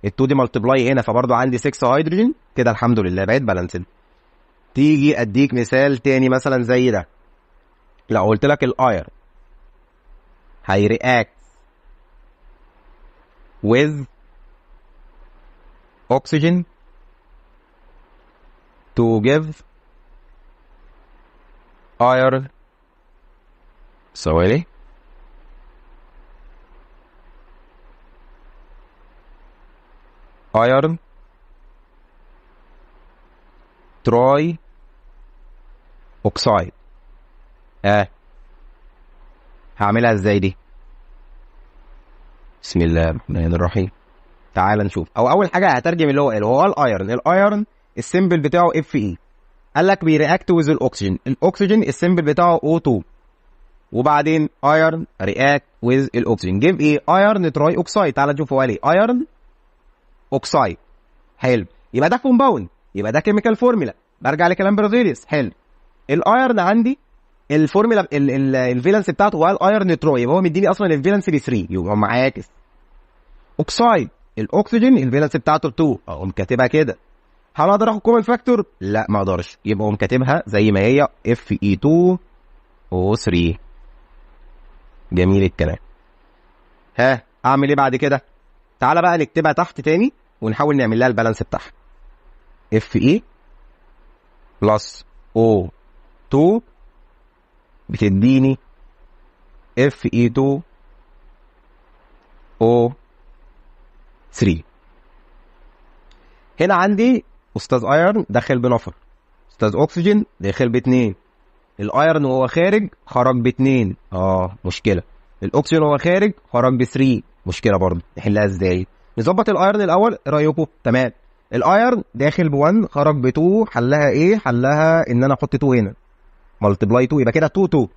ال2 دي multiply هنا فبرضه عندي 6 هيدروجين، كده الحمد لله بقيت balanced. تيجي اديك مثال تاني مثلا زي ده، لو قلت لك ال iron هي react with oxygen to give iron، ثواني، iron trioxide. هعملها ازاي دي؟ بسم الله الرحمن الرحيم. تعال نشوف. او اول حاجة هترجم اللي هو ايه، هو ال iron. ال iron ال symbol بتاعه Fe. قال لك بي react with الاكسجين، الاكسجين ال symbol بتاعه O2، وبعدين iron react with الاكسجين give ايه؟ iron trioxide. تعال نشوف هو قال ايه، iron oxide. حلو، يبقى ده compound، يبقى ده chemical formula. برجع لكلام بيرزيليوس. حلو، ال iron عندي ال formula ال valence بتاعته هو ال iron tri، يبقى هو مديني اصلا ال valence ب 3، يبقى معاكس. oxide الاكسجين ال valence بتاعته 2، اقوم كاتبها كده. هل اقدر اخد common factor؟ لا ما اقدرش، يبقى اقوم كاتبها زي ما هي Fe 2 O 3. جميل الكلام. ها اعمل ايه بعد كده؟ تعالى بقى نكتبها تحت تاني ونحاول نعمل لها ال balance بتاعها. Fe plus O 2 بتديني Fe 2 O 3. هنا عندي استاذ iron داخل بنفر، استاذ اكسجين داخل باتنين، ال iron وهو خارج خرج باتنين، مشكلة. الاكسجين وهو خارج خرج ب3، مشكلة برضه. نحلها ازاي؟ نظبط ال iron الاول، ايه رايكم؟ تمام. ال iron داخل ب1 خرج ب2، حلها ايه؟ حلها ان انا احط 2 هنا multiply 2، يبقى كده 2 2.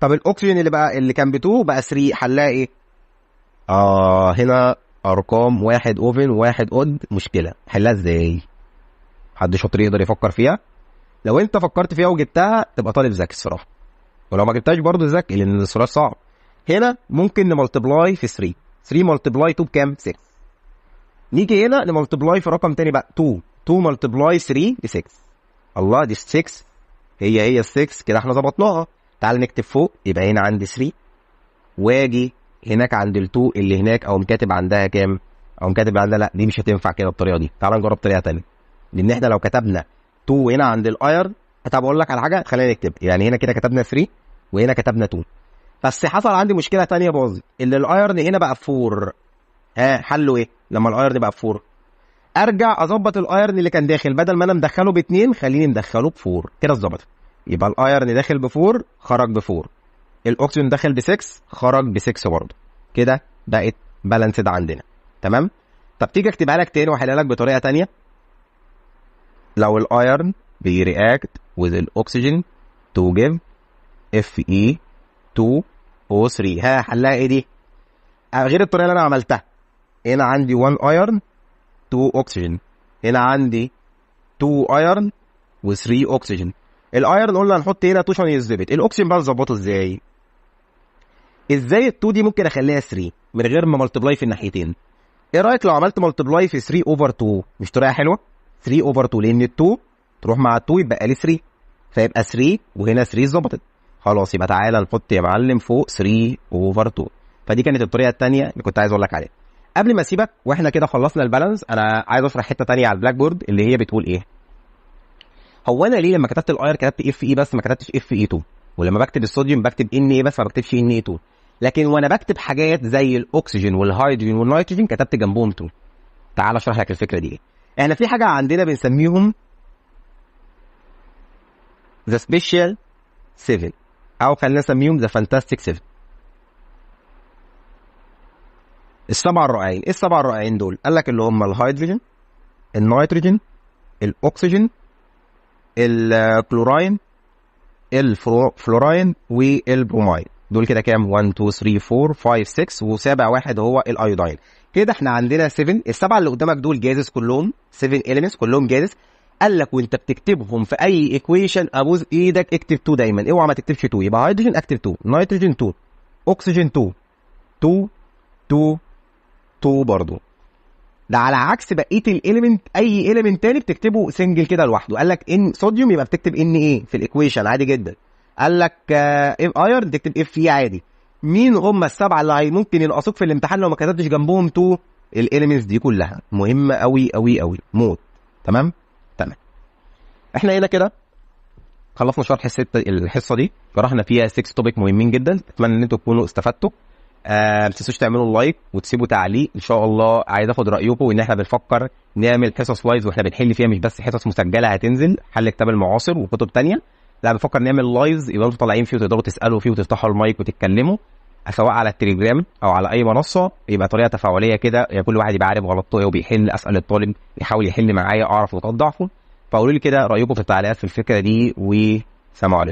طب الاكسجين اللي بقى اللي كان ب2 بقى 3، حلها ايه؟ هنا ارقام واحد even واحد odd، مشكلة. حلها ازاي؟ حد شاطر يقدر يفكر فيها؟ لو انت فكرت فيها وجبتها تبقى طالب ذكي الصراحة، ولو ما جبتهاش برضه ذكي لان السؤال صعب. هنا ممكن ن multiply في 3، 3 multiply 2 بكام؟ 6. نيجي هنا ن multiply في رقم تاني بقى 2، 2 multiply 3 ب 6. الله، دي 6 هي 6 كده، احنا ظبطناها. تعال نكتب فوق، يبقى هنا عندي 3، واجي هناك عند ال 2 اللي هناك اقوم كاتب عندها كام؟ اقوم كاتب عندها، لا دي مش هتنفع كده بالطريقة دي، تعال نجرب طريقه ثانية. لان احنا لو كتبنا 2 هنا عند ال iron، طب اقول لك على حاجة، خلينا نكتب يعني هنا كده كتبنا 3 وهنا كتبنا 2، بس حصل عندي مشكلة ثانية باظت، اللي ال iron هنا بقى 4. ها حله ايه لما ال iron بقى 4؟ ارجع اظبط ال iron اللي كان داخل، بدل ما انا مدخله ب2 خليني مدخله ب4 كده اتظبطت. يبقى ال iron داخل ب4 خرج ب4، الاكسجين داخل ب6 خرج ب6 برضه، كده بقت balanced عندنا. تمام. طب تيجي اكتبها لك تاني واحلها لك بطريقة تانية. لو ال iron بي react with الاكسجين to give Fe2O3، ها حلها ايه دي؟ غير الطريقة اللي انا عملتها. هنا عندي 1 iron 2 اكسجين، هنا عندي 2 iron و3 اكسجين. ال iron قلنا هنحط هنا 2 عشان يتظبط، الاكسجين بقى نظبطه ازاي؟ ازاي ال 2 دي ممكن اخليها 3 من غير ما multiply في الناحيتين؟ ايه رايك لو عملت multiply في 3 over 2؟ مش طريقه حلوة؟ 3 over 2، لان ال 2 تروح مع 2 يبقى لي 3، فيبقى 3 وهنا 3 ظبطت. خلاص يبقى تعالى نحط يا معلم فوق 3 over 2. فدي كانت الطريقة الثانية اللي كنت عايز اقول لك عليها. قبل ما اسيبك واحنا كده خلصنا ال balance، انا عايز اشرح حتة ثانية على ال Blackboard اللي هي بتقول ايه. هو انا ليه لما كتبت ال iron كتبت Fe بس ما كتبتش Fe 2، ولما بكتب الصوديوم بكتب Na بس ما بكتبش Na 2، لكن وانا بكتب حاجات زي الاكسجين والهيدروجين والنيتروجين كتبت جنبهم 2. تعال اشرح لك الفكرة دي ايه. احنا في حاجة عندنا بنسميهم the special 7، او خلينا نسميهم the fantastic 7، السبعة الرائعين. ايه السبعة الرائعين دول؟ قال لك اللي هم الهيدروجين، النيتروجين، الاكسجين، الكلوراين، ال fluorine، وال bromine. دول كده كام؟ 1 2 3 4 5 6، وسابع واحد هو ال iodine. كده احنا عندنا 7. السبعة اللي قدامك دول gases كلهم، 7 elements كلهم gases. قال لك وانت بتكتبهم في اي equation ابوس ايدك اكتب 2 دايما، اوعى ما تكتبش 2. يبقى هيدروجين اكتب 2، نيتروجين 2، اكسجين 2، 2 2 2 برضه. ده على عكس بقية ال element، اي element تاني بتكتبه single كده لوحده. قال لك ان صوديوم يبقى بتكتب Na في ال equation عادي جدا. قال لك iron تكتب Fe عادي. مين هم السبعة اللي ممكن ينقصوك في الامتحان لو ما كتبتش جنبهم 2؟ ال elements دي كلها مهمة قوي قوي قوي موت. تمام تمام. احنا هنا كده خلصنا شرح الحصة دي، شرحنا فيها 6 topic مهمين جدا. اتمنى ان انتم تكونوا استفدتوا. ما تنسوش تعملوا like وتسيبوا تعليق. ان شاء الله عايز اخد رايكم ان احنا بنفكر نعمل حصص live واحنا بنحل فيها، مش بس حصص مسجله هتنزل حل كتاب المعاصر وكتب تانية، لا بنفكر نعمل lives يبقى انتوا طالعين فيه وتقدروا تسالوا فيه وتفتحوا المايك وتتكلموا، سواء على التليجرام او على اي منصة. يبقى طريقه تفاعلية كده، يعني كل واحد يبقى عارف غلطته ايه وبيحل، اسال الطالب يحاول يحل معايا، اعرف نقاط ضعفه. فقولوا لي كده رايكم في التعليقات في الفكرة دي، وسلام عليكم.